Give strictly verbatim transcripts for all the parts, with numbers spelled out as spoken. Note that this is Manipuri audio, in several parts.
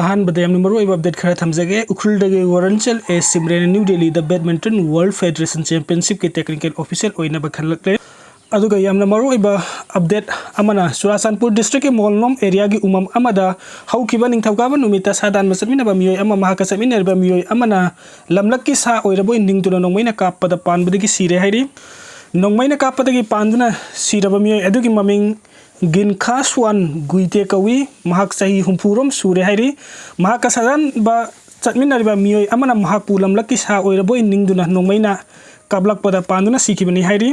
ꯑꯍꯥꯟꯕꯗ ꯌꯥꯝꯅ ꯃꯔꯨꯑꯣꯏꯕ ꯑꯞꯗꯦꯠ ꯈꯔ ꯊꯝꯖꯒꯦ꯫ ꯎꯈ꯭ꯔꯨꯜꯗꯒꯤ ꯋꯔꯟꯆꯦꯜ ꯑꯦ ꯁꯤꯝꯔꯦꯟ ꯅ꯭ꯌꯨ ꯗꯦꯜꯂꯤꯗ ꯕꯦꯗꯃꯤꯟꯇꯟ ꯋꯥꯔꯜ ꯐꯦꯗꯔꯦꯁꯟ ꯆꯦꯝꯄꯤꯌꯟꯁꯤꯞꯀꯤ ꯇꯦꯛꯅꯤꯀꯦꯜ ꯑꯣꯐꯤꯁꯤꯌꯦꯜ ꯑꯣꯏꯅꯕ ꯈꯜꯂꯛꯂꯦ꯫ ꯑꯗꯨꯒ ꯌꯥꯝꯅ ꯃꯔꯨꯑꯣꯏꯕ ꯑꯞꯗꯦꯠ ꯑꯃꯅ, ꯆꯨꯔꯥꯆꯥꯟꯄꯨꯔ ꯗꯤꯁꯇ꯭ꯔꯤꯛꯀꯤ ꯃꯣꯜꯂꯣꯝ ꯑꯦꯔꯤꯌꯥꯒꯤ ꯎꯃꯝ ꯑꯃꯗ ꯍꯧꯈꯤꯕ ꯅꯤꯡꯊꯧꯀꯥꯕ ꯅꯨꯃꯤꯠꯇ ꯁꯥ ꯗꯥꯟꯕ ꯆꯠꯃꯤꯟꯅꯕ ꯃꯤꯑꯣꯏ ꯑꯃ, ꯃꯍꯥꯛꯀ ꯆꯠꯃꯤꯟꯅꯔꯤꯕ ꯃꯤꯑꯣꯏ ꯑꯃꯅ ꯂꯝꯂꯛꯀꯤ ꯁꯥ ꯑꯣꯏꯔꯕꯣꯏ ꯅꯤꯡꯗꯨꯅ ꯅꯣꯡꯃꯩꯅ ꯀꯥꯞꯄꯗ ꯄꯥꯟꯕꯗꯒꯤ ꯁꯤꯔꯦ ꯍꯥꯏꯔꯤ꯫ ꯅꯣꯡꯃꯩꯅ ꯀꯥꯞꯄꯗꯒꯤ ꯄꯥꯟꯗꯨꯅ ꯁꯤꯔꯕ ꯃꯤꯑꯣꯏ ꯑꯗꯨꯒꯤ ꯃꯃꯤꯡ ꯒꯤꯟꯈꯥꯁꯋꯥꯟ ꯒꯨꯏꯇꯦ ꯀꯧꯏ꯫ ꯃꯍꯥꯛ ꯆꯍꯤ ꯍꯨꯝꯐꯨꯔꯣꯝ ꯁꯨꯔꯦ ꯍꯥꯏꯔꯤ꯫ ꯃꯍꯥꯛꯀ ꯁꯥꯗꯥꯟꯕ ꯆꯠꯃꯤꯟꯅꯔꯤꯕ ꯃꯤꯑꯣꯏ ꯑꯃꯅ ꯃꯍꯥꯛꯄꯨ ꯂꯝꯂꯛꯀꯤ ꯁꯥ ꯑꯣꯏꯔꯕꯣꯏ ꯅꯤꯡꯗꯨꯅ ꯅꯣꯡꯃꯩꯅ ꯀꯥꯞꯂꯛꯄꯗ ꯄꯥꯟꯗꯨꯅ ꯁꯤꯈꯤꯕꯅꯤ ꯍꯥꯏꯔꯤ꯫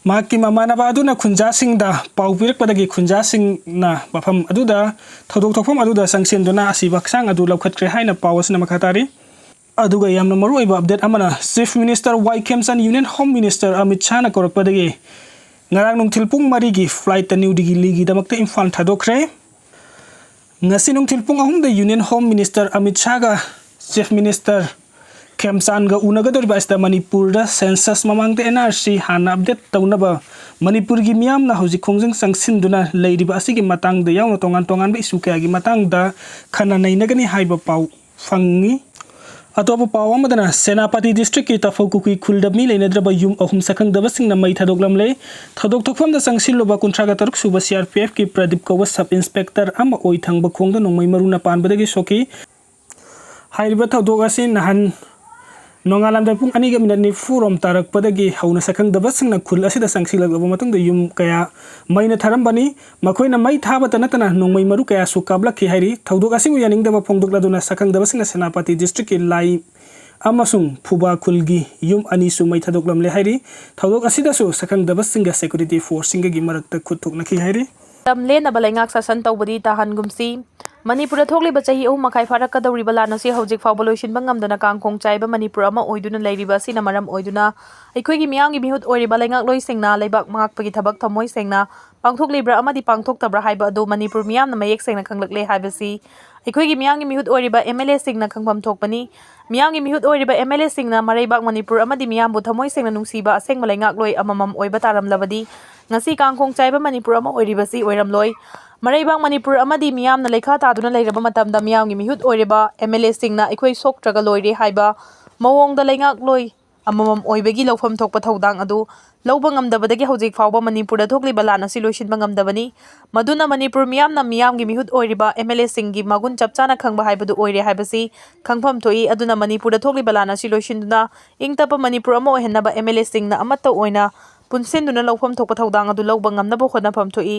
ꯃꯍꯥꯛꯀꯤ ꯃꯃꯥꯟꯅꯕ ꯑꯗꯨꯅ ꯈꯨꯟꯖꯥꯁꯤꯡꯗ ꯄꯥꯎ ꯄꯤꯔꯛꯄꯗꯒꯤ ꯈꯨꯟꯖꯥꯁꯤꯡꯅ ꯃꯐꯝ ꯑꯗꯨꯗ ꯊꯧꯗꯣꯛ ꯊꯣꯛꯐꯝ ꯑꯗꯨꯗ ꯆꯪꯁꯤꯟꯗꯨꯅ ꯑꯁꯤꯕ ꯍꯛꯆꯥꯡ ꯑꯗꯨ ꯂꯧꯈꯠꯈ꯭ꯔꯦ ꯍꯥꯏꯅ ꯄꯥꯎ ꯑꯁꯤꯅ ꯃꯈꯥ ꯇꯥꯔꯤ꯫ ꯑꯗꯨꯒ ꯌꯥꯝꯅ ꯃꯔꯨꯑꯣꯏꯕ ꯑꯞꯗꯦꯠ ꯑꯃꯅ, ꯆꯤꯐ ꯃꯤꯅꯤꯁꯇꯔ ꯋꯥꯏ ꯈꯦꯝꯆꯥꯟ ꯌꯨꯅꯤꯌꯟ ꯍꯣꯝ ꯃꯤꯅꯤꯁꯇꯔ ꯑꯃꯤꯠ ꯁꯥꯍꯅ ꯀꯧꯔꯛꯄꯗꯒꯤ ꯉꯔꯥꯡ ꯅꯨꯡꯊꯤꯜ ꯄꯨꯡ ꯃꯔꯤꯒꯤ ꯐ꯭ꯂꯥꯏꯠꯇ ꯅ꯭ꯌꯨ ꯗꯤꯜꯂꯤꯒꯤꯗꯃꯛꯇ ꯏꯝꯐꯥꯜ ꯊꯥꯗꯣꯛꯈ꯭ꯔꯦ꯫ ꯉꯁꯤ ꯅꯨꯡꯊꯤꯜ ꯄꯨꯡ ꯑꯍꯨꯝꯗ ꯌꯨꯅꯤꯌꯟ ꯍꯣꯝ ꯃꯤꯅꯤꯁꯇꯔ ꯑꯃꯤꯠ ꯁꯥꯍꯒ ꯆꯤꯐ ꯃꯤꯅꯤꯁꯇꯔ ꯈꯦꯝꯆꯥꯟꯒ ꯎꯅꯒꯗꯧꯔꯤꯕ ꯑꯁꯤꯗ ꯃꯅꯤꯄꯨꯔꯗ ꯁꯦꯟꯁꯁ ꯃꯃꯥꯡꯗ ꯑꯦꯟ ꯑꯥꯔ ꯁꯤ ꯍꯥꯟꯅ ꯑꯞꯗꯦꯠ ꯇꯧꯅꯕ ꯃꯅꯤꯄꯨꯔꯒꯤ ꯃꯤꯌꯥꯝꯅ ꯍꯧꯖꯤꯛ ꯈꯣꯡꯖꯪ ꯆꯪꯁꯤꯟꯗꯨꯅ ꯂꯩꯔꯤꯕ ꯑꯁꯤꯒꯤ ꯃꯇꯥꯡꯗ ꯌꯥꯎꯅ ꯇꯣꯉꯥꯟ ꯇꯣꯉꯥꯟꯕ ꯏꯁꯨ ꯀꯌꯥꯒꯤ ꯃꯇꯥꯡꯗ ꯈꯟꯅ ꯅꯩꯅꯒꯅꯤ ꯍꯥꯏꯕ ꯄꯥꯎ ꯐꯪꯉꯤ꯫ ꯑꯇꯣꯞꯄ ꯄꯥꯎ ꯑꯃꯗꯅ, ꯁꯦꯅꯥꯄꯇꯤ ꯗꯤꯁꯇ꯭ꯔꯤꯛꯀꯤ ꯇꯐꯧ ꯀꯨꯀꯤ ꯈꯨꯜꯗ ꯃꯤ ꯂꯩꯅꯗ꯭ꯔꯕ ꯌꯨꯝ ꯑꯍꯨꯝ ꯁꯛꯈꯪꯗꯕꯁꯤꯡꯅ ꯃꯩ ꯊꯥꯗꯣꯛꯂꯝꯂꯦ꯫ ꯊꯧꯗꯣꯛ ꯊꯣꯛꯐꯝꯗ ꯆꯪꯁꯤꯜꯂꯨꯕ ꯀꯨꯟꯊ꯭ꯔꯥꯒ ꯇꯔꯨꯛ ꯁꯨꯕ ꯁꯤ ꯑꯥꯔ ꯄꯤ ꯑꯦꯐꯀꯤ ꯄ꯭ꯔꯗꯤꯞ ꯀꯧꯕ ꯁꯕ ꯏꯟꯁꯄꯦꯛꯇꯔ ꯑꯃ ꯑꯣꯏ ꯊꯪꯕ ꯈꯣꯡꯗ ꯅꯣꯡꯃꯩ ꯃꯔꯨꯅ ꯄꯥꯟꯕꯗꯒꯤ ꯁꯣꯛꯈꯤ꯫ ꯍꯥꯏꯔꯤꯕ ꯊꯧꯗꯣꯛ ꯑꯁꯤ ꯅꯍꯥꯟ ꯅꯣꯡꯉꯥꯜꯂꯝꯗꯥꯏ ꯄꯨꯡ ꯑꯅꯤꯒ ꯃꯤꯅꯠ ꯅꯤꯐꯨ ꯔꯣꯝ ꯇꯥꯔꯛꯄꯗꯒꯤ ꯍꯧꯅ ꯁꯛꯈꯪꯗꯕꯁꯤꯡꯅ ꯈꯨꯜ ꯑꯁꯤꯗ ꯆꯪꯁꯤꯜꯂꯛꯂꯕ ꯃꯇꯨꯡꯗ ꯌꯨꯝ ꯀꯌꯥ ꯃꯩꯅ ꯊꯥꯔꯝꯕꯅꯤ꯫ ꯃꯈꯣꯏꯅ ꯃꯩ ꯊꯥꯕꯇ ꯅꯠꯇꯅ ꯅꯣꯡꯃꯩ ꯃꯔꯨ ꯀꯌꯥꯁꯨ ꯀꯥꯞꯂꯛꯈꯤ ꯍꯥꯏꯔꯤ꯫ ꯊꯧꯗꯣꯛ ꯑꯁꯤꯕꯨ ꯌꯥꯅꯤꯡꯗꯕ ꯐꯣꯡꯗꯣꯛꯂꯗꯨꯅ ꯁꯛꯈꯪꯗꯕꯁꯤꯡꯅ ꯁꯦꯅꯥꯄꯇꯤ ꯗꯤꯁꯇ꯭ꯔꯤꯛꯀꯤ ꯂꯥꯏ ꯑꯃꯁꯨꯡ ꯐꯨꯕꯥ ꯈꯨꯜꯒꯤ ꯌꯨꯝ ꯑꯅꯤꯁꯨ ꯃꯩ ꯊꯥꯗꯣꯛꯂꯝꯂꯦ ꯍꯥꯏꯔꯤ꯫ ꯊꯧꯗꯣꯛ ꯑꯁꯤꯗꯁꯨ ꯁꯛꯈꯪꯗꯕꯁꯤꯡꯒ ꯁꯦꯀ꯭ꯌꯨꯔꯤꯇꯤ ꯐꯣꯔꯁꯁꯤꯡꯒꯒꯤ ꯃꯔꯛꯇ ꯈꯨꯠ ꯊꯣꯛꯅꯈꯤ ꯍꯥꯏꯔꯤ꯫ ꯃꯇꯝ ꯂꯦꯟꯅꯕ ꯂꯩꯉꯥꯛ ꯁꯥꯁꯟ ꯇꯧꯕꯗꯤ ꯇꯥꯍꯟꯒꯨꯝꯁꯤ꯫ ꯃꯅꯤꯄꯨꯔꯗ ꯊꯣꯛꯂꯤꯕ ꯆꯍꯤ ꯑꯍꯨꯝ ꯃꯈꯥꯏ ꯐꯥꯔꯛꯀꯗꯧꯔꯤꯕ ꯂꯥꯟ ꯑꯁꯤ ꯍꯧꯖꯤꯛ ꯐꯥꯎꯕ ꯂꯣꯏꯁꯤꯟꯕ ꯉꯝꯗꯅ ꯀꯥꯡꯈꯣꯡ ꯆꯥꯏꯕ ꯃꯅꯤꯄꯨꯔ ꯑꯃ ꯑꯣꯏꯗꯨꯅ ꯂꯩꯔꯤꯕ ꯑꯁꯤꯅ ꯃꯔꯝ ꯑꯣꯏꯗꯨꯅ ꯑꯩꯈꯣꯏꯒꯤ ꯃꯤꯌꯥꯝꯒꯤ ꯃꯤꯍꯨꯠ ꯑꯣꯏꯔꯤꯕ ꯂꯩꯉꯥꯛꯂꯣꯏꯁꯤꯡꯅ ꯂꯩꯕꯥꯛ ꯉꯥꯛꯄꯒꯤ ꯊꯕꯛ ꯊꯃꯣꯏ ꯁꯦꯡꯅ ꯄꯥꯡꯊꯣꯛꯂꯤꯕ꯭ꯔꯥ ꯑꯃꯗꯤ ꯄꯥꯡꯊꯣꯛꯇꯕ꯭ꯔꯥ ꯍꯥꯏꯕ ꯑꯗꯨ ꯃꯅꯤꯄꯨꯔ ꯃꯤꯌꯥꯝꯅ ꯃꯌꯦꯛ ꯁꯦꯡꯅ ꯈꯪꯂꯛꯂꯦ ꯍꯥꯏꯕꯁꯤ ꯑꯩꯈꯣꯏꯒꯤ ꯃꯤꯌꯥꯝꯒꯤ ꯃꯤꯍꯨꯠ ꯑꯣꯏꯔꯤꯕ ꯑꯦꯝ ꯑꯦꯜ ꯑꯦꯁꯤꯡꯅ ꯈꯪꯐꯝ ꯊꯣꯛꯄꯅꯤ꯫ ꯃꯤꯌꯥꯝꯒꯤ ꯃꯤꯍꯨꯠ ꯑꯣꯏꯔꯤꯕ ꯑꯦꯝ ꯑꯦꯜ ꯑꯦꯁꯤꯡꯅ ꯃꯔꯩꯕꯥꯛ ꯃꯅꯤꯄꯨꯔ ꯑꯃꯗꯤ ꯃꯤꯌꯥꯝꯕꯨ ꯊꯃꯣꯏ ꯁꯦꯡꯅ ꯅꯨꯡꯁꯤꯕ ꯑꯁꯦꯡꯕ ꯂꯩꯉꯥꯛꯂꯣꯏ ꯑꯃꯃꯝ ꯑꯣꯏꯕ ꯇꯥꯔꯝꯂꯕꯗꯤ ꯉꯁꯤ ꯀꯥꯡꯈꯣꯡ ꯆꯥꯏꯕ ꯃꯅꯤꯄꯨꯔ ꯑꯃ ꯑꯣꯏꯔꯤꯕꯁꯤ ꯑꯣꯏꯔꯝꯂꯣꯏ꯫ ꯃꯔꯩꯕꯥꯛ ꯃꯅꯤꯄꯨꯔ ꯑꯃꯗꯤ ꯃꯤꯌꯥꯝꯅ ꯂꯩꯈꯥ ꯇꯥꯗꯨꯅ ꯂꯩꯔꯕ ꯃꯇꯝꯗ ꯃꯤꯌꯥꯝꯒꯤ ꯃꯤꯍꯨꯠ ꯑꯣꯏꯔꯤꯕ ꯑꯦꯝ ꯑꯦꯜ ꯑꯦꯁꯤꯡꯅ ꯑꯩꯈꯣꯏ ꯁꯣꯛꯇ꯭ꯔꯒ ꯂꯣꯏꯔꯦ ꯍꯥꯏꯕ ꯃꯑꯣꯡꯗ ꯂꯩꯉꯥꯛꯂꯣꯏ ꯑꯃꯃꯝ ꯑꯣꯏꯕꯒꯤ ꯂꯧꯐꯝ ꯊꯣꯛꯄ ꯊꯧꯗꯥꯡ ꯑꯗꯨ ꯂꯧꯕ ꯉꯝꯗꯕꯗꯒꯤ ꯍꯧꯖꯤꯛ ꯐꯥꯎꯕ ꯃꯅꯤꯄꯨꯔꯗ ꯊꯣꯛꯂꯤꯕ ꯂꯥꯟ ꯑꯁꯤ ꯂꯣꯏꯁꯤꯟꯕ ꯉꯝꯗꯕꯅꯤ꯫ ꯃꯗꯨꯅ ꯃꯅꯤꯄꯨꯔ ꯃꯤꯌꯥꯝꯅ ꯃꯤꯌꯥꯝꯒꯤ ꯃꯤꯍꯨꯠ ꯑꯣꯏꯔꯤꯕ ꯑꯦꯝ ꯑꯦꯜ ꯑꯦꯁꯤꯡꯒꯤ ꯃꯒꯨꯟ ꯆꯞ ꯆꯥꯅ ꯈꯪꯕ ꯍꯥꯏꯕꯗꯨ ꯑꯣꯏꯔꯦ ꯍꯥꯏꯕꯁꯤ ꯈꯪꯐꯝ ꯊꯣꯛꯏ꯫ ꯑꯗꯨꯅ ꯃꯅꯤꯄꯨꯔꯗ ꯊꯣꯛꯂꯤꯕ ꯂꯥꯟ ꯑꯁꯤ ꯂꯣꯏꯁꯤꯟꯗꯨꯅ ꯏꯪ ꯇꯞꯄ ꯃꯅꯤꯄꯨꯔ ꯑꯃ ꯑꯣꯏꯍꯟꯅꯕ ꯑꯦꯝ ꯑꯦꯜ ꯑꯦꯁꯤꯡꯅ ꯑꯃꯠꯇ ꯑꯣꯏꯅ ꯄꯨꯟꯁꯤꯟꯗꯨꯅ ꯂꯧꯐꯝ ꯊꯣꯛꯄ ꯊꯧꯗꯥꯡ ꯑꯗꯨ ꯂꯧꯕ ꯉꯝꯅꯕ ꯍꯣꯠꯅꯐꯝ ꯊꯣꯛꯏ꯫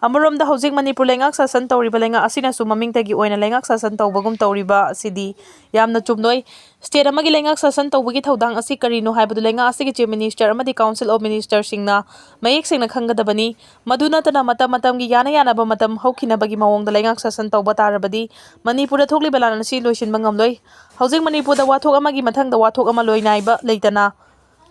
ꯑꯃꯔꯣꯝꯗ ꯍꯧꯖꯤꯛ ꯃꯅꯤꯄꯨꯔ ꯂꯩꯉꯥꯛ ꯁꯥꯁꯟ ꯇꯧꯔꯤꯕ ꯂꯩꯉꯥꯛ ꯑꯁꯤꯅꯁꯨ ꯃꯃꯤꯡꯇꯒꯤ ꯑꯣꯏꯅ ꯂꯩꯉꯥꯛ ꯁꯥꯁꯟ ꯇꯧꯕꯒꯨꯝ ꯇꯧꯔꯤꯕ ꯑꯁꯤꯗꯤ ꯌꯥꯝꯅ ꯆꯨꯝꯂꯣꯏ꯫ ꯁ꯭ꯇꯦꯠ ꯑꯃꯒꯤ ꯂꯩꯉꯥꯛ ꯁꯥꯁꯟ ꯇꯧꯕꯒꯤ ꯊꯧꯗꯥꯡ ꯑꯁꯤ ꯀꯔꯤꯅꯣ ꯍꯥꯏꯕꯗꯨ ꯂꯩꯉꯥꯛ ꯑꯁꯤꯒꯤ ꯆꯤꯐ ꯃꯤꯅꯤꯁꯇꯔ ꯑꯃꯗꯤ ꯀꯥꯎꯟꯁꯤꯜ ꯑꯣꯐ ꯃꯤꯅꯤꯁꯇꯔꯁꯤꯡꯅ ꯃꯌꯦꯛ ꯁꯦꯡꯅ ꯈꯪꯒꯗꯕꯅꯤ꯫ ꯃꯗꯨ ꯅꯠꯇꯅ ꯃꯇꯝ ꯃꯇꯝꯒꯤ ꯌꯥꯅ ꯌꯥꯅꯕ ꯃꯇꯝ ꯍꯧꯈꯤꯅꯕꯒꯤ ꯃꯑꯣꯡꯗ ꯂꯩꯉꯥꯛ ꯁꯥꯁꯟ ꯇꯧꯕ ꯇꯥꯔꯕꯗꯤ ꯃꯅꯤꯄꯨꯔꯗ ꯊꯣꯛꯂꯤꯕ ꯂꯥꯟ ꯑꯁꯤ ꯂꯣꯏꯁꯤꯟꯕ ꯉꯝꯂꯣꯏ꯫ ꯍꯧꯖꯤꯛ ꯃꯅꯤꯄꯨꯔꯗ ꯋꯥꯊꯣꯛ ꯑꯃꯒꯤ ꯃꯊꯪꯗ ꯋꯥꯊꯣꯛ ꯑꯃ ꯂꯣꯏ ꯅꯥꯏꯕ ꯂꯩꯇꯅ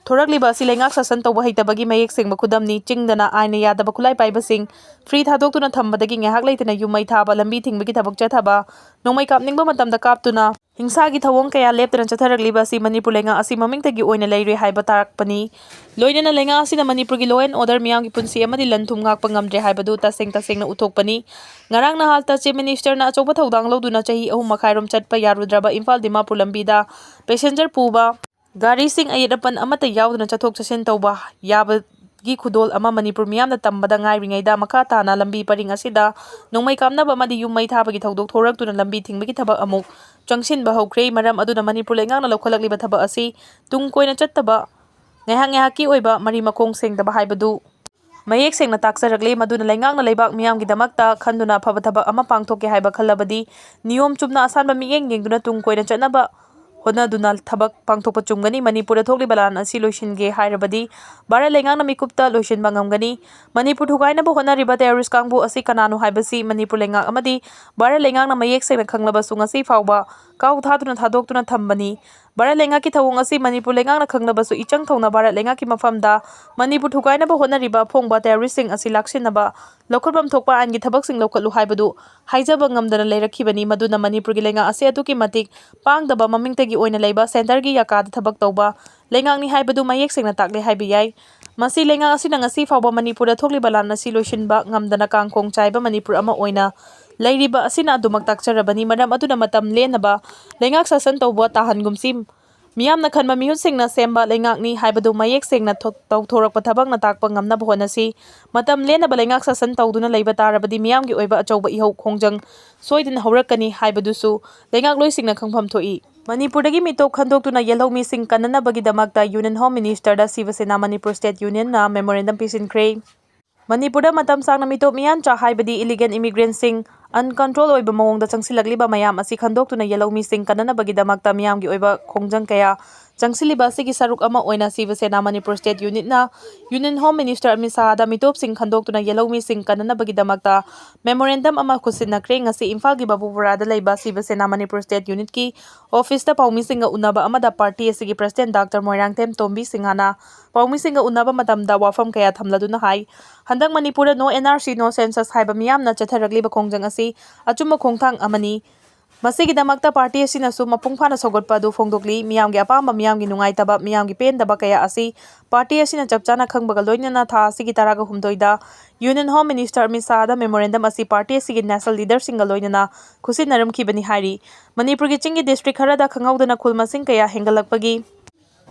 ꯊꯣꯔꯛꯂꯤꯕ ꯑꯁꯤ ꯂꯩꯉꯥꯛ ꯁꯥꯁꯟ ꯇꯧꯕ ꯍꯩꯇꯕꯒꯤ ꯃꯌꯦꯛ ꯁꯦꯡꯕ ꯈꯨꯗꯝꯅꯤ꯫ ꯆꯤꯡꯗꯅ ꯑꯥꯏꯟꯅ ꯌꯥꯗꯕ ꯈꯨꯠꯂꯥꯏ ꯄꯥꯏꯕꯁꯤꯡ ꯐ꯭ꯔꯤ ꯊꯥꯗꯣꯛꯇꯨꯅ ꯊꯝꯕꯗꯒꯤ ꯉꯥꯏꯍꯥꯛ ꯂꯩꯇꯅ ꯌꯨꯝ ꯃꯩ ꯊꯥꯕ, ꯂꯝꯕꯤ ꯊꯤꯡꯕꯒꯤ ꯊꯕꯛ ꯆꯠꯊꯕ, ꯅꯣꯡꯃꯩ ꯀꯥꯞꯅꯤꯡꯕ ꯃꯇꯝꯗ ꯀꯥꯞꯇꯨꯅ ꯍꯤꯡꯁꯥꯒꯤ ꯊꯧꯑꯣꯡ ꯀꯌꯥ ꯂꯦꯞꯇꯅ ꯆꯠꯊꯔꯛꯂꯤꯕ ꯑꯁꯤ ꯃꯅꯤꯄꯨꯔ ꯂꯩꯉꯥꯛ ꯑꯁꯤ ꯃꯃꯤꯡꯇꯒꯤ ꯑꯣꯏꯅ ꯂꯩꯔꯦ ꯍꯥꯏꯕ ꯇꯥꯛꯄꯅꯤ꯫ ꯂꯣꯏꯅꯅ ꯂꯩꯉꯥꯛ ꯑꯁꯤꯅ ꯃꯅꯤꯄꯨꯔꯒꯤ law and order, ꯃꯤꯌꯥꯝꯒꯤ ꯄꯨꯟꯁꯤ ꯑꯃꯗꯤ ꯂꯟ ꯊꯨꯝ ꯉꯥꯛꯄ ꯉꯝꯗ꯭ꯔꯦ ꯍꯥꯏꯕꯗꯨ ꯇꯁꯦꯡ ꯇꯁꯦꯡꯅ ꯎꯠꯊꯣꯛꯄꯅꯤ꯫ ꯉꯔꯥꯡ ꯅꯍꯥꯜꯇ ꯆꯤꯐ ꯃꯤꯅꯤꯁꯇꯔꯅ ꯑꯆꯧꯕ ꯊꯧꯗꯥꯡ ꯂꯧꯗꯨꯅ ꯆꯍꯤ ꯑꯍꯨꯝ ꯃꯈꯥꯏꯔꯣꯝ ꯆꯠꯄ ꯌꯥꯔꯨꯗ꯭ꯔꯕ ꯏꯝꯐꯥꯜ ꯗꯤꯃꯥꯄꯨꯔ ꯂꯝꯕꯤꯗ ꯄꯦꯁꯦꯟꯖꯔ ꯄꯨꯕ ꯒꯥꯔꯤꯁꯤꯡ ꯑꯌꯦꯠ ꯑꯄꯟ ꯑꯃꯠꯇ ꯌꯥꯎꯗꯅ ꯆꯠꯊꯣꯛ ꯆꯠꯁꯤꯟ ꯇꯧꯕ ꯌꯥꯕꯒꯤ ꯈꯨꯗꯣꯜ ꯑꯃ ꯃꯅꯤꯄꯨꯔ ꯃꯤꯌꯥꯝꯅ ꯇꯝꯕꯗ ꯉꯥꯏꯔꯤꯉꯩꯗ, ꯃꯈꯥ ꯇꯥꯅ ꯂꯝꯕꯤ ꯄꯔꯤꯡ ꯑꯁꯤꯗ ꯅꯣꯡꯃꯩ ꯀꯥꯞꯅꯕ ꯑꯃꯗꯤ ꯌꯨꯝ ꯃꯩ ꯊꯥꯕꯒꯤ ꯊꯧꯗꯣꯛ ꯊꯣꯔꯛꯇꯨꯅ ꯂꯝꯕꯤ ꯊꯤꯡꯕꯒꯤ ꯊꯕꯛ ꯑꯃꯨꯛ ꯆꯪꯁꯤꯟꯕ ꯍꯧꯈ꯭ꯔꯦ꯫ ꯃꯔꯝ ꯑꯗꯨꯅ ꯃꯅꯤꯄꯨꯔ ꯂꯩꯉꯥꯛꯅ ꯂꯧꯈꯠꯂꯛꯂꯤꯕ ꯊꯕꯛ ꯑꯁꯤ ꯇꯨꯡ ꯀꯣꯏꯅ ꯆꯠꯇꯕ, ꯉꯥꯏꯍꯥꯛ ꯉꯥꯏꯍꯥꯛꯀꯤ ꯑꯣꯏꯕ ꯃꯔꯤ ꯃꯈꯣꯡ ꯁꯦꯡꯗꯕ ꯍꯥꯏꯕꯗꯨ ꯃꯌꯦꯛ ꯁꯦꯡꯅ ꯇꯥꯛꯆꯔꯛꯂꯦ꯫ ꯃꯗꯨꯅ ꯂꯩꯉꯥꯛꯅ ꯂꯩꯕꯥꯛ ꯃꯤꯌꯥꯝꯒꯤꯗꯃꯛꯇ ꯈꯟꯗꯨꯅ ꯑꯐꯕ ꯊꯕꯛ ꯑꯃ ꯄꯥꯡꯊꯣꯛꯀꯦ ꯍꯥꯏꯕ ꯈꯜꯂꯕꯗꯤ, ꯅꯤꯌꯣꯝ ꯆꯨꯝꯅ ꯑꯁꯥꯟꯕ ꯃꯤꯠꯌꯦꯡ ꯌꯦꯡꯗꯨꯅ ꯇꯨꯡ ꯀꯣꯏꯅ ꯆꯠꯅꯕ ꯍꯣꯠꯅꯗꯨꯅ ꯊꯕꯛ ꯄꯥꯡꯊꯣꯛꯄ ꯆꯨꯝꯒꯅꯤ꯫ ꯃꯅꯤꯄꯨꯔꯗ ꯊꯣꯛꯂꯤꯕ ꯂꯥꯟ ꯑꯁꯤ ꯂꯣꯏꯁꯤꯟꯒꯦ ꯍꯥꯏꯔꯕꯗꯤ ꯚꯥꯔꯠ ꯂꯩꯉꯥꯛꯅ ꯃꯤꯀꯨꯞꯇ ꯂꯣꯏꯁꯤꯟꯕ ꯉꯝꯒꯅꯤ꯫ ꯃꯅꯤꯄꯨꯔ ꯊꯨꯒꯥꯏꯅꯕ ꯍꯣꯠꯅꯔꯤꯕ terrorist ꯀꯥꯡꯕꯨ ꯑꯁꯤ ꯀꯅꯥꯅꯣ ꯍꯥꯏꯕꯁꯤ ꯃꯅꯤꯄꯨꯔ ꯂꯩꯉꯥꯛ ꯑꯃꯗꯤ ꯚꯥꯔꯠ ꯂꯩꯉꯥꯛꯅ ꯃꯌꯦꯛ ꯁꯦꯡꯅ ꯈꯪꯂꯕꯁꯨ ꯉꯁꯤ ꯐꯥꯎꯕ ꯀꯥꯎ ꯊꯥꯗꯨꯅ ꯊꯥꯗꯣꯛꯇꯨꯅ ꯊꯝꯕꯅꯤ꯫ ꯚꯥꯔꯠ ꯂꯩꯉꯥꯛꯀꯤ ꯊꯧꯑꯣꯡ ꯑꯁꯤ ꯃꯅꯤꯄꯨꯔ ꯂꯩꯉꯥꯛꯅ ꯈꯪꯂꯕꯁꯨ ꯏꯆꯪ ꯊꯧꯅ ꯚꯥꯔꯠ ꯂꯩꯉꯥꯛꯀꯤ ꯃꯐꯝꯗ ꯃꯅꯤꯄꯨꯔ ꯊꯨꯒꯥꯏꯅꯕ ꯍꯣꯠꯅꯔꯤꯕ ꯑꯐꯣꯡꯕ terrorist ꯁꯤꯡ ꯑꯁꯤ ꯂꯥꯛꯁꯤꯟꯅꯕ ꯂꯧꯈꯠꯐꯝ ꯊꯣꯛꯄ ꯑꯥꯏꯟꯒꯤ ꯊꯕꯛꯁꯤꯡ ꯂꯧꯈꯠꯂꯨ ꯍꯥꯏꯕꯗꯨ ꯍꯥꯏꯖꯕ ꯉꯝꯗꯅ ꯂꯩꯔꯛꯈꯤꯕꯅꯤ꯫ ꯃꯗꯨꯅ ꯃꯅꯤꯄꯨꯔꯒꯤ ꯂꯩꯉꯥꯛ ꯑꯁꯤ ꯑꯗꯨꯛꯀꯤ ꯃꯇꯤꯛ ꯄꯥꯡꯗꯕ, ꯃꯃꯤꯡꯇꯒꯤ ꯑꯣꯏꯅ ꯂꯩꯕ centre ꯒꯤ ꯌꯥꯀꯥꯗ ꯊꯕꯛ ꯇꯧꯕ ꯂꯩꯉꯥꯛꯅꯤ ꯍꯥꯏꯕꯗꯨ ꯃꯌꯦꯛ ꯁꯦꯡꯅ ꯇꯥꯛꯂꯦ ꯍꯥꯏꯕ ꯌꯥꯏ꯫ ꯃꯁꯤ ꯂꯩꯉꯥꯛ ꯑꯁꯤꯅ ꯉꯁꯤ ꯐꯥꯎꯕ ꯃꯅꯤꯄꯨꯔꯗ ꯊꯣꯛꯂꯤꯕ ꯂꯥꯟ ꯑꯁꯤ ꯂꯣꯏꯁꯤꯟꯕ ꯉꯝꯗꯅ ꯀꯥꯡꯈꯣꯡ ꯆꯥꯏꯕ ꯃꯅꯤꯄꯨꯔ ꯑꯃ ꯑꯣꯏꯅ ꯂꯩꯔꯤꯕ ꯑꯁꯤꯅ ꯑꯗꯨꯃꯛ ꯇꯥꯛꯆꯔꯕꯅꯤ꯫ ꯃꯔꯝ ꯑꯗꯨꯅ ꯃꯇꯝ ꯂꯦꯟꯅꯕ ꯂꯩꯉꯥꯛ ꯁꯥꯁꯟ ꯇꯧꯕ ꯇꯥꯍꯟꯒꯨꯝꯁꯤ꯫ ꯃꯤꯌꯥꯝꯅ ꯈꯟꯕ ꯃꯤꯍꯨꯠꯁꯤꯡꯅ ꯁꯦꯝꯕ ꯂꯩꯉꯥꯛꯅꯤ ꯍꯥꯏꯕꯗꯨ ꯃꯌꯦꯛ ꯁꯦꯡꯅ ꯊꯣꯛ-, ꯇꯧꯊꯣꯔꯛꯄ ꯊꯕꯛꯅ ꯇꯥꯛꯄ ꯉꯝꯅꯕ ꯍꯣꯠꯅꯁꯤ꯫ ꯃꯇꯝ ꯂꯦꯟꯅꯕ ꯂꯩꯉꯥꯛ ꯁꯥꯁꯟ ꯇꯧꯗꯨꯅ ꯂꯩꯕ ꯇꯥꯔꯕꯗꯤ ꯃꯤꯌꯥꯝꯒꯤ ꯑꯣꯏꯕ ꯑꯆꯧꯕ ꯏꯍꯧ ꯈꯣꯡꯖꯪ ꯁꯣꯏꯗꯅ ꯍꯧꯔꯛꯀꯅꯤ ꯍꯥꯏꯕꯗꯨꯁꯨ ꯂꯩꯉꯥꯛꯂꯣꯏꯁꯤꯡꯅ ꯈꯪꯐꯝ ꯊꯣꯛꯏ꯫ ꯃꯅꯤꯄꯨꯔꯗꯒꯤ ꯃꯤꯇꯣꯞ ꯈꯟꯗꯣꯛꯇꯨꯅ ꯌꯦꯜꯍꯧꯃꯤꯁꯤꯡ ꯀꯟꯅꯅꯕꯒꯤꯗꯃꯛꯇ Union Home Minister ꯗ ꯁꯤꯕ ꯁꯦꯅꯥ ꯃꯅꯤꯄꯨꯔ State Union ꯅ memorandum ꯄꯤꯁꯤꯟꯈ꯭ꯔꯦ꯫ ꯃꯅꯤꯄꯨꯔꯗ ꯃꯇꯝ ꯁꯥꯡꯅ ꯃꯤꯇꯣꯞ ꯃꯤꯌꯥꯟꯆꯥ ꯍꯥꯏꯕꯗꯤ illegal immigrant ꯁꯤꯡ uncontrol ꯑꯣꯏꯕ ꯃꯑꯣꯡꯗ ꯆꯪꯁꯤꯜꯂꯛꯂꯤꯕ ꯃꯌꯥꯝ ꯑꯁꯤ ꯈꯟꯗꯣꯛꯇꯨꯅ ꯌꯦꯜꯍꯧꯃꯤꯁꯤꯡ ꯀꯟꯅꯅꯕꯒꯤꯗꯃꯛꯇ ꯃꯤꯌꯥꯝꯒꯤ ꯑꯣꯏꯕ ꯈꯣꯡꯖꯪ ꯀꯌꯥ ꯆꯪꯁꯤꯜꯂꯤꯕ ꯑꯁꯤꯒꯤ ꯁꯔꯨꯛ ꯑꯃ ꯑꯣꯏꯅ ꯁꯤꯕ ꯁꯦꯅꯥ ꯃꯅꯤꯄꯨꯔ State Unit ꯅ Union Home Minister Amit ꯁꯥꯍꯗ ꯃꯤꯇꯣꯞꯁꯤꯡ ꯈꯟꯗꯣꯛꯇꯨꯅ ꯌꯦꯜꯍꯧꯃꯤꯁꯤꯡ ꯀꯟꯅꯅꯕꯒꯤꯗꯃꯛꯇ memorandum ꯑꯃ ꯈꯨꯠꯁꯤꯟꯅꯈ꯭ꯔꯦ꯫ ꯉꯁꯤ ꯏꯝꯐꯥꯜꯒꯤ ꯕꯥꯕꯨꯄꯨꯔꯥꯗ ꯂꯩꯕ ꯁꯤꯕ ꯁꯦꯅꯥ ꯃꯅꯤꯄꯨꯔ State Unit ꯀꯤ office ꯇ ꯄꯥꯎꯃꯤꯁꯤꯡꯒ ꯎꯅꯕ ꯑꯃꯗ party ꯑꯁꯤꯒꯤ President Doctor ꯃꯣꯏꯔꯥꯡꯊꯦꯝ ꯇꯣꯝꯕꯤ ꯁꯤꯡꯍꯅ ꯄꯥꯎꯃꯤꯁꯤꯡꯒ ꯎꯅꯕ ꯃꯇꯝꯗ ꯋꯥꯐꯝ ꯀꯌꯥ ꯊꯝꯂꯗꯨꯅ ꯍꯥꯏ, ꯍꯟꯗꯛ ꯃꯅꯤꯄꯨꯔꯗ No N R C, No Census ꯍꯥꯏꯕ ꯃꯤꯌꯥꯝꯅ ꯆꯠꯊꯔꯛꯂꯤꯕ ꯈꯣꯡꯖꯪ ꯑꯁꯤ ꯑꯆꯨꯝꯕ ꯈꯣꯡꯊꯥꯡ ꯑꯃꯅꯤ꯫ ꯃꯁꯤꯒꯤꯗꯃꯛꯇ party ꯑꯁꯤꯅꯁꯨ ꯃꯄꯨꯡ ꯐꯥꯅ ꯁꯧꯒꯠꯄ ꯑꯗꯨ ꯐꯣꯡꯗꯣꯛꯂꯤ꯫ ꯃꯤꯌꯥꯝꯒꯤ ꯑꯄꯥꯝꯕ, ꯃꯤꯌꯥꯝꯒꯤ ꯅꯨꯡꯉꯥꯏꯇꯕ, ꯃꯤꯌꯥꯝꯒꯤ ꯄꯦꯟꯗꯕ ꯀꯌꯥ ꯑꯁꯤ party ꯑꯁꯤꯅ ꯆꯞ ꯆꯥꯅ ꯈꯪꯕꯒ ꯂꯣꯏꯅꯅ ꯊꯥ ꯑꯁꯤꯒꯤ ꯇꯔꯥꯒ ꯍꯨꯝꯗꯣꯏꯗ Union Home Minister Amit ꯁꯥꯍꯗ memorandum ꯑꯁꯤ party ꯑꯁꯤꯒꯤ national leader ꯁꯤꯡꯒ ꯂꯣꯏꯅꯅ ꯈꯨꯠꯁꯤꯟꯅꯔꯝꯈꯤꯕꯅꯤ ꯍꯥꯏꯔꯤ꯫ ꯃꯅꯤꯄꯨꯔꯒꯤ ꯆꯤꯡꯒꯤ district ꯈꯔꯗ ꯈꯪꯍꯧꯗꯅ ꯈꯨꯜ ꯃꯁꯤꯡ ꯀꯌꯥ ꯍꯦꯟꯒꯠꯂꯛꯄꯒꯤ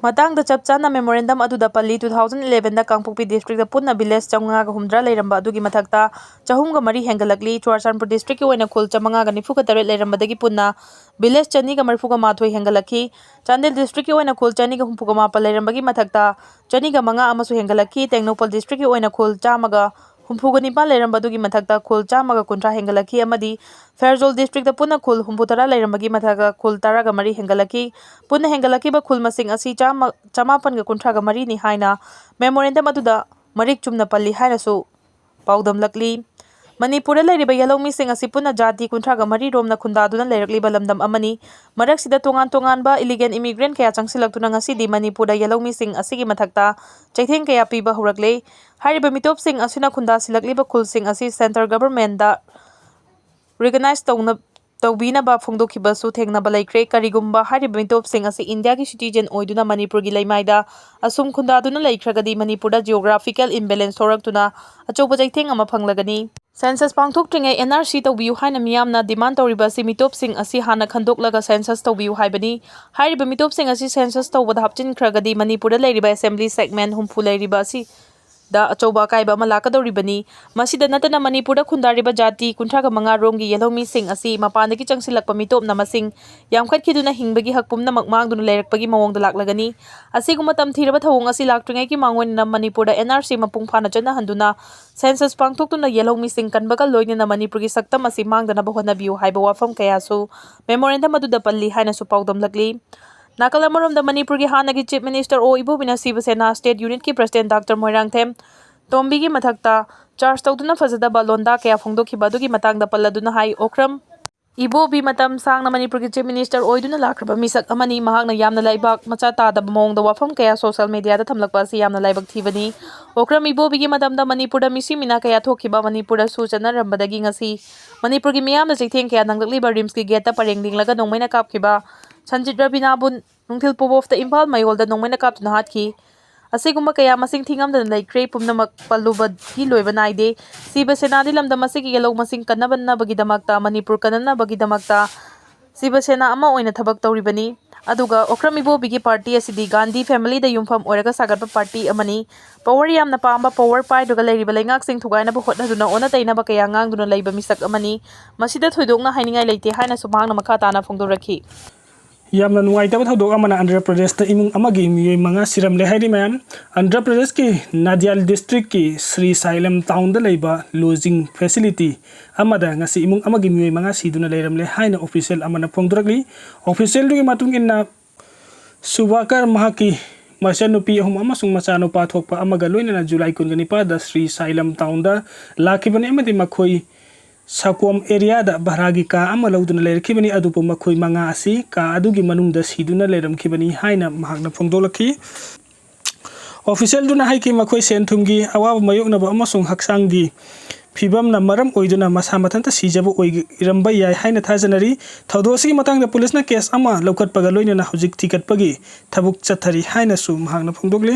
ꯃꯇꯥꯡꯗ ꯆꯞ ꯆꯥꯅ memorandum ꯑꯗꯨꯗ ꯄꯜꯂꯤ꯫ Two thousand eleven ꯗ ꯀꯥꯡꯄꯣꯛꯄꯤ district ꯇ ꯄꯨꯟꯅ village ꯆꯥꯝꯃꯉꯥꯒ ꯍꯨꯝꯗ꯭ꯔꯥ ꯂꯩꯔꯝꯕ ꯑꯗꯨꯒꯤ ꯃꯊꯛꯇ ꯆꯍꯨꯝꯒ ꯃꯔꯤ ꯍꯦꯟꯒꯠꯂꯛꯂꯤ꯫ ꯆꯨꯔꯆꯥꯟꯄꯨꯔ district ꯀꯤ ꯑꯣꯏꯅ ꯈꯨꯜ ꯆꯥꯝꯃꯉꯥꯒ ꯅꯤꯐꯨꯒ ꯇꯔꯦꯠ ꯂꯩꯔꯝꯕꯗꯒꯤ ꯄꯨꯟꯅ village ꯆꯅꯤꯒ ꯃꯔꯤꯐꯨꯒ ꯃꯥꯊꯣꯏ ꯍꯦꯟꯒꯠꯂꯛꯈꯤ꯫ ꯆꯥꯟꯗꯦꯜ district ꯀꯤ ꯑꯣꯏꯅ ꯈꯨꯜ ꯆꯅꯤꯒ ꯍꯨꯝꯐꯨꯒ ꯃꯥꯄꯜ ꯂꯩꯔꯝꯕꯒꯤ ꯃꯊꯛꯇ ꯆꯅꯤꯒ ꯃꯉꯥ ꯑꯃꯁꯨ ꯍꯦꯟꯒꯠꯂꯛꯈꯤ꯫ ꯇꯦꯡꯅꯧꯄꯜ district ꯀꯤ ꯑꯣꯏꯅ ꯈꯨꯜ ꯆꯥꯝꯃꯒ ꯍꯨꯝꯐꯨꯒ ꯅꯤꯄꯥꯜ ꯂꯩꯔꯝꯕ ꯑꯗꯨꯒꯤ ꯃꯊꯛꯇ ꯈꯨꯜ ꯆꯥꯝꯃꯒ ꯀꯨꯟꯊ꯭ꯔꯥ ꯍꯦꯟꯒꯠꯂꯛꯈꯤ ꯑꯃꯗꯤ ꯐꯦꯔꯖꯣꯜ district ꯇ ꯄꯨꯟꯅ ꯈꯨꯜ ꯍꯨꯝꯐꯨꯇꯔꯥ ꯂꯩꯔꯝꯕꯒꯤ ꯃꯊꯛꯇ ꯈꯨꯜ ꯇꯔꯥꯒ ꯃꯔꯤ ꯍꯦꯟꯒꯠꯂꯛꯈꯤ꯫ ꯄꯨꯟꯅ ꯍꯦꯟꯒꯠꯂꯛꯈꯤꯕ ꯈꯨꯜ ꯃꯁꯤꯡ ꯑꯁꯤ ꯆꯥꯝꯃ, ꯆꯃꯥꯄꯟꯒ ꯀꯨꯟꯊ꯭ꯔꯥꯒ ꯃꯔꯤꯅꯤ ꯍꯥꯏꯅ memorandum ꯑꯗꯨꯗ ꯃꯔꯤꯛ ꯆꯨꯝꯅ ꯄꯜꯂꯤ ꯍꯥꯏꯅꯁꯨ ꯄꯥꯎꯗꯝꯂꯛꯂꯤ꯫ ꯃꯅꯤꯄꯨꯔꯗ ꯂꯩꯔꯤꯕ ꯌꯦꯜꯍꯧꯃꯤꯁꯤꯡ ꯑꯁꯤ ꯄꯨꯟꯅ ꯖꯥꯇꯤ ꯀꯨꯟꯊ꯭ꯔꯥꯒ ꯃꯔꯤ ꯔꯣꯝꯅ ꯈꯨꯟꯗꯥꯗꯨꯅ ꯂꯩꯔꯛꯂꯤꯕ ꯂꯝꯗꯝ ꯑꯃꯅꯤ꯫ ꯃꯔꯛꯁꯤꯗ ꯇꯣꯉꯥꯟ ꯇꯣꯉꯥꯟꯕ illegal immigrant ꯀꯌꯥ ꯆꯪꯁꯤꯜꯂꯛꯇꯨꯅ ꯉꯁꯤꯗꯤ ꯃꯅꯤꯄꯨꯔꯗ ꯌꯦꯜꯍꯧꯃꯤꯁꯤꯡ ꯑꯁꯤꯒꯤ ꯃꯊꯛꯇ ꯆꯩꯊꯦꯡ ꯀꯌꯥ ꯄꯤꯕ ꯍꯧꯔꯛꯂꯦ꯫ ꯍꯥꯏꯔꯤꯕ ꯃꯤꯇꯣꯞꯁꯤꯡ ꯑꯁꯤꯅ ꯈꯨꯟꯗꯥꯁꯤꯜꯂꯛꯂꯤꯕ ꯈꯨꯜꯁꯤꯡ ꯑꯁꯤ central government ꯗ recognize ꯇꯧꯅ-, ꯇꯧꯕꯤꯅꯕ ꯐꯣꯡꯗꯣꯛꯈꯤꯕꯁꯨ ꯊꯦꯡꯅꯕ ꯂꯩꯈ꯭ꯔꯦ꯫ ꯀꯔꯤꯒꯨꯝꯕ ꯍꯥꯏꯔꯤꯕ ꯃꯤꯇꯣꯞꯁꯤꯡ ꯑꯁꯤ ꯏꯟꯗꯤꯌꯥꯒꯤ citizen ꯑꯣꯏꯗꯨꯅ ꯃꯅꯤꯄꯨꯔꯒꯤ ꯂꯩꯃꯥꯏꯗ ꯑꯁꯨꯝ ꯈꯨꯟꯗꯥꯗꯨꯅ ꯂꯩꯈ꯭ꯔꯒꯗꯤ ꯃꯅꯤꯄꯨꯔꯗ geographical imbalance ꯊꯣꯔꯛꯇꯨꯅ ꯑꯆꯧꯕ ꯆꯩꯊꯦꯡ ꯑꯃ ꯐꯪꯂꯒꯅꯤ꯫ Census ꯄꯥꯡꯊꯣꯛꯇ꯭ꯔꯤꯉꯩ N R C ꯇꯧꯕꯤꯌꯨ ꯍꯥꯏꯅ ꯃꯤꯌꯥꯝꯅ demand ꯇꯧꯔꯤꯕ ꯑꯁꯤ ꯃꯤꯇꯣꯞꯁꯤꯡ ꯑꯁꯤ ꯍꯥꯟꯅ ꯈꯟꯗꯣꯛꯂꯒ census ꯇꯧꯕꯤꯌꯨ ꯍꯥꯏꯕꯅꯤ꯫ ꯍꯥꯏꯔꯤꯕ ꯃꯤꯇꯣꯞꯁꯤꯡ ꯑꯁꯤ census ꯇꯧꯕꯗ ꯍꯥꯞꯆꯤꯟꯈ꯭ꯔꯒꯗꯤ ꯃꯅꯤꯄꯨꯔꯗ ꯂꯩꯔꯤꯕ assembly segment ꯍꯨꯝꯐꯨ ꯂꯩꯔꯤꯕ ꯑꯁꯤ ꯗ ꯑꯆꯧꯕ ꯑꯀꯥꯏꯕ ꯑꯃ ꯂꯥꯛꯀꯗꯧꯔꯤꯕꯅꯤ꯫ ꯃꯁꯤꯗ ꯅꯠꯇꯅ ꯃꯅꯤꯄꯨꯔꯗ ꯈꯨꯟꯗꯥꯔꯤꯕ ꯖꯥꯇꯤ ꯀꯨꯟꯊ꯭ꯔꯥꯒ ꯃꯉꯥ ꯔꯣꯝꯒꯤ ꯌꯦꯜꯍꯧꯃꯤꯁꯤꯡ ꯑꯁꯤ ꯃꯄꯥꯟꯗꯒꯤ ꯆꯪꯁꯤꯜꯂꯛꯄ ꯃꯤꯇꯣꯞꯅ ꯃꯁꯤꯡ ꯌꯥꯝꯈꯠꯈꯤꯗꯨꯅ ꯍꯤꯡꯕꯒꯤ ꯍꯛ ꯄꯨꯝꯅꯃꯛ ꯃꯥꯡꯗꯨꯅ ꯂꯩꯔꯛꯄꯒꯤ ꯃꯑꯣꯡꯗ ꯂꯥꯛꯂꯒꯅꯤ꯫ ꯑꯁꯤꯒꯨꯝꯕ ꯇꯝꯊꯤꯔꯕ ꯊꯧꯑꯣꯡ ꯑꯁꯤ ꯂꯥꯛꯇ꯭ꯔꯤꯉꯩꯒꯤ ꯃꯥꯡꯑꯣꯏꯅꯅ ꯃꯅꯤꯄꯨꯔꯗ N R C ꯃꯄꯨꯡ ꯐꯥꯅ ꯆꯠꯅꯍꯟꯗꯨꯅ census ꯄꯥꯡꯊꯣꯛꯇꯨꯅ ꯌꯦꯜꯍꯧꯃꯤꯁꯤꯡ ꯀꯟꯕꯒ ꯂꯣꯏꯅꯅ ꯃꯅꯤꯄꯨꯔꯒꯤ ꯁꯛꯇꯝ ꯑꯁꯤ ꯃꯥꯡꯗꯅꯕ ꯍꯣꯠꯅꯕꯤꯌꯨ ꯍꯥꯏꯕ ꯋꯥꯐꯝ ꯀꯌꯥꯁꯨ memorandum ꯑꯗꯨꯗ ꯄꯜꯂꯤ ꯍꯥꯏꯅꯁꯨ ꯄꯥꯎꯗꯝꯂꯛꯂꯤ꯫ ꯅꯥꯀꯜ ꯑꯃꯔꯣꯝꯗ ꯃꯅꯤꯄꯨꯔꯒꯤ ꯍꯥꯟꯅꯒꯤ Chief Minister ꯑꯣ ꯏꯕꯣꯕꯤꯅ ꯁꯤꯕ ꯁꯦꯅꯥ state unitꯀꯤ president Doctor ꯃꯣꯏꯔꯥꯡꯊꯦꯝ ꯇꯣꯝꯕꯤꯒꯤ ꯃꯊꯛꯇ charge ꯇꯧꯗꯨꯅ ꯐꯖꯗꯕ ꯂꯣꯟꯗꯥ ꯀꯌꯥ ꯐꯣꯡꯗꯣꯛꯈꯤꯕ ꯑꯗꯨꯒꯤ ꯃꯇꯥꯡꯗ ꯄꯜꯂꯗꯨꯅ ꯍꯥꯏ, ꯑꯣꯀ꯭ꯔꯝ ꯏꯕꯣꯕꯤ ꯃꯇꯝ ꯁꯥꯡꯅ ꯃꯅꯤꯄꯨꯔꯒꯤ Chief Minister ꯑꯣꯏꯗꯨꯅ ꯂꯥꯛꯈ꯭ꯔꯕ ꯃꯤꯁꯛ ꯑꯃꯅꯤ꯫ ꯃꯍꯥꯛꯅ ꯌꯥꯝꯅ ꯂꯩꯕꯥꯛ ꯃꯆꯥ ꯇꯥꯗꯕ ꯃꯑꯣꯡꯗ ꯋꯥꯐꯝ ꯀꯌꯥ social mediaꯗ ꯊꯝꯂꯛꯄ ꯑꯁꯤ ꯌꯥꯝꯅ ꯂꯥꯏꯕꯛ ꯊꯤꯕꯅꯤ꯫ ꯑꯣꯀ꯭ꯔꯝ ꯏꯕꯣꯕꯤꯒꯤ ꯃꯇꯝꯗ ꯃꯅꯤꯄꯨꯔꯗ ꯃꯤꯁꯤ ꯃꯤꯅꯥ ꯀꯌꯥ ꯊꯣꯛꯈꯤꯕ, ꯃꯅꯤꯄꯨꯔꯗꯁꯨ ꯆꯠꯅꯔꯝꯕꯗꯒꯤ ꯉꯁꯤ ꯃꯅꯤꯄꯨꯔꯒꯤ ꯃꯤꯌꯥꯝꯅ ꯆꯩꯊꯦꯡ ꯀꯌꯥ ꯅꯪꯂꯛꯂꯤꯕ RIMSꯀꯤ gateꯇ ꯄꯔꯦꯡ ꯂꯦꯡꯂꯒ ꯅꯣꯡꯃꯩꯅ ꯀꯥꯞꯈꯤꯕ ꯁꯟꯖꯤꯠ ꯔꯕꯤꯅꯥꯕꯨ ꯅꯨꯡꯊꯤꯜ ꯄꯣꯕꯣꯐꯇ ꯏꯝꯐꯥꯜ ꯃꯌꯣꯜꯗ ꯅꯣꯡꯃꯩꯅ ꯀꯥꯞꯇꯨꯅ ꯍꯥꯠꯈꯤ꯫ ꯑꯁꯤꯒꯨꯝꯕ ꯀꯌꯥ ꯃꯁꯤꯡ ꯊꯤꯉꯝꯗꯅ ꯂꯩꯈ꯭ꯔꯦ꯫ ꯄꯨꯝꯅꯃꯛ ꯄꯜꯂꯨꯕꯒꯤ ꯂꯣꯏꯕ ꯅꯥꯏꯗꯦ꯫ ꯁꯤꯕ ꯁꯦꯅꯥꯗꯤ ꯂꯝꯗꯝ ꯑꯁꯤꯒꯤ ꯌꯦꯜꯍꯧ ꯃꯁꯤꯡ ꯀꯟꯅꯕꯒꯤꯗꯃꯛꯇ, ꯃꯅꯤꯄꯨꯔ ꯀꯟꯅꯅꯕꯒꯤꯗꯃꯛꯇ ꯁꯤꯕ ꯁꯦꯅꯥ ꯑꯃ ꯑꯣꯏꯅ ꯊꯕꯛ ꯇꯧꯔꯤꯕꯅꯤ꯫ ꯑꯗꯨꯒ ꯑꯣꯀ꯭ꯔꯝ ꯏꯕꯣꯕꯤꯒꯤ party ꯑꯁꯤꯗꯤ ꯒꯥꯟꯙꯤ familyꯗ ꯌꯨꯝꯐꯝ ꯑꯣꯏꯔꯒ ꯁꯥꯒꯠꯄ party ꯑꯃꯅꯤ꯫ Power ꯌꯥꯝꯅ ꯄꯥꯝꯕ, power ꯄꯥꯏꯗ꯭ꯔꯒ ꯂꯩꯔꯤꯕ ꯂꯩꯉꯥꯛꯁꯤꯡ ꯊꯨꯒꯥꯏꯅꯕ ꯍꯣꯠꯅꯗꯨꯅ ꯑꯣꯟꯅ ꯇꯩꯅꯕ ꯀꯌꯥ ꯉꯥꯡꯗꯨꯅ ꯂꯩꯕ ꯃꯤꯁꯛ ꯑꯃꯅꯤ꯫ ꯃꯁꯤꯗ ꯊꯣꯏꯗꯣꯛꯅ ꯍꯥꯏꯅꯤꯡꯉꯥꯏ ꯂꯩꯇꯦ ꯍꯥꯏꯅꯁꯨ ꯃꯍꯥꯛꯅ ꯃꯈꯥ ꯇꯥꯅ ꯐꯣꯡꯗꯣꯔꯛꯈꯤ꯫ ꯌꯥꯝꯅ ꯅꯨꯡꯉꯥꯏꯇꯕ ꯊꯧꯗꯣꯛ ꯑꯃꯅ ꯑꯟꯙ꯭ꯔ ꯄ꯭ꯔꯗꯦꯁꯇ ꯏꯃꯨꯡ ꯑꯃꯒꯤ ꯃꯤꯑꯣꯏ ꯃꯉꯥ ꯁꯤꯔꯝꯂꯦ ꯍꯥꯏꯔꯤ ꯃꯌꯥꯝ꯫ ꯑꯟꯙ꯭ꯔ ꯄ꯭ꯔꯗꯦꯁꯀꯤ ꯅꯥꯗꯤꯌꯥꯜ districtꯀꯤ ꯁ꯭ꯔꯤ ꯁꯥꯏꯂꯝ townꯗ ꯂꯩꯕ lodging facility ꯑꯃꯗ ꯉꯁꯤ ꯏꯃꯨꯡ ꯑꯃꯒꯤ ꯃꯤꯑꯣꯏ ꯃꯉꯥ ꯁꯤꯗꯨꯅ ꯂꯩꯔꯝꯂꯦ ꯍꯥꯏꯅ official ꯑꯃꯅ ꯐꯣꯡꯗꯣꯔꯛꯂꯤ꯫ Officialꯗꯨꯒꯤ ꯃꯇꯨꯡ ꯏꯟꯅ, ꯁꯨꯕꯥꯀꯔ ꯃꯍꯥꯛꯀꯤ ꯃꯆꯟꯅꯨꯄꯤ ꯑꯍꯨꯝ ꯑꯃꯁꯨꯡ ꯃꯆꯥꯅꯨꯄꯥ ꯊꯣꯛꯄ ꯑꯃꯒ ꯂꯣꯏꯅꯅ ꯖꯨꯂꯥꯏ ꯀꯨꯟꯒ ꯅꯤꯄꯥꯟꯗ ꯁ꯭ꯔꯤ ꯁꯥꯏꯂꯝ townꯗ ꯂꯥꯛꯈꯤꯕꯅꯤ ꯑꯃꯗꯤ ꯃꯈꯣꯏ ꯁꯀꯣꯝ areaꯗ ꯚꯔꯥꯒꯤ ꯀꯥ ꯑꯃ ꯂꯧꯗꯨꯅ ꯂꯩꯔꯛꯈꯤꯕꯅꯤ꯫ ꯑꯗꯨꯕꯨ ꯃꯈꯣꯏ ꯃꯉꯥ ꯑꯁꯤ ꯀꯥ ꯑꯗꯨꯒꯤ ꯃꯅꯨꯡꯗ ꯁꯤꯗꯨꯅ ꯂꯩꯔꯝꯈꯤꯕꯅꯤ ꯍꯥꯏꯅ ꯃꯍꯥꯛꯅ ꯐꯣꯡꯗꯣꯛꯂꯛꯈꯤ꯫ Officialꯗꯨꯅ ꯍꯥꯏꯈꯤ, ꯃꯈꯣꯏ ꯁꯦꯟ ꯊꯨꯝꯒꯤ ꯑꯋꯥꯕ ꯃꯥꯌꯣꯛꯅꯕ ꯑꯃꯁꯨꯡ ꯍꯛꯆꯥꯡꯒꯤ ꯐꯤꯕꯝꯅ ꯃꯔꯝ ꯑꯣꯏꯗꯨꯅ ꯃꯁꯥ ꯃꯊꯟꯇ ꯁꯤꯖꯕ ꯑꯣꯏꯔꯝꯕ ꯌꯥꯏ ꯍꯥꯏꯅ ꯊꯥꯖꯅꯔꯤ꯫ ꯊꯧꯗꯣꯛ ꯑꯁꯤꯒꯤ ꯃꯇꯥꯡꯗ ꯄꯨꯂꯤꯁꯅ ꯀꯦꯁ ꯑꯃ ꯂꯧꯈꯠꯄꯒ ꯂꯣꯏꯅꯅ ꯍꯧꯖꯤꯛ ꯊꯤꯒꯠꯄꯒꯤ ꯊꯕꯛ ꯆꯠꯊꯔꯤ ꯍꯥꯏꯅꯁꯨ ꯃꯍꯥꯛꯅ ꯐꯣꯡꯗꯣꯛꯂꯤ꯫